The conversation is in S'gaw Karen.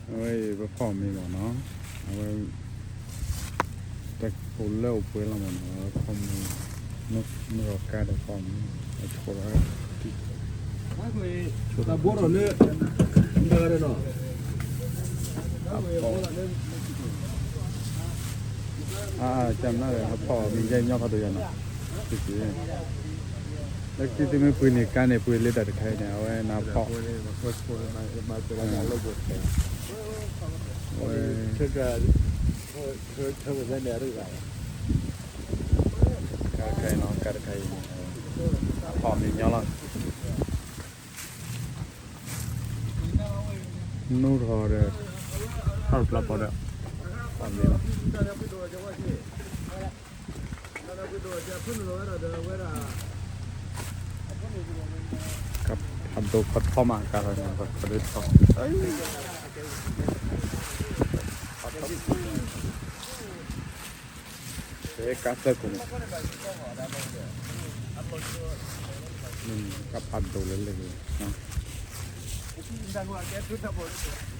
အဝဲအံၤ ပဖီၣ်မ့ၤမ့ၢ်နီၤ, အဝဲ တၢ်အိၣ်လၢအိၣ်ပှဲၤလီၤမ့ၢ်နီၤ, ဖီၣ်မ့ၤ, မုၢ်ဂီၤကါဒီးဖီၣ်မ့ၤ, အဆိလီၤ, တၢ်ဘိထီၣ်လၢ အဖီၣ်, အကၢ်မနုၤဒီး ဟးဖီၣ်မ့ၤယဲၢ်ညီဖးဒိၣ်ယၤနီၤ, လၢခံသုမ့ၢ်ပှ့ၤန့ၢ်ကါန့ၣ် ပှ့ၤလၢတၢ်တခါအံၤန့ၣ် အဝဲနဖီၣ်, အဝဲ ကါတခါအံၤနီၤ, ကါတခါအံၤန့ၣ် ဖီၣ်မ့ၤညီလီၤ, နူထီၣ်ဒီး ထီၣ်တပျၢ်ပီၤဒီး ဖီၣ်မ့ၤလီၤ. ကါဖးဒိၣ်ခီထီမး ကါလီၤန့ၣ် ပှၤခီဒၣ်ထီ, ကါသၢခိၣ်န့ၣ် ကါဖးဒိၣ်လၢလၢ်ဂ့ၤ,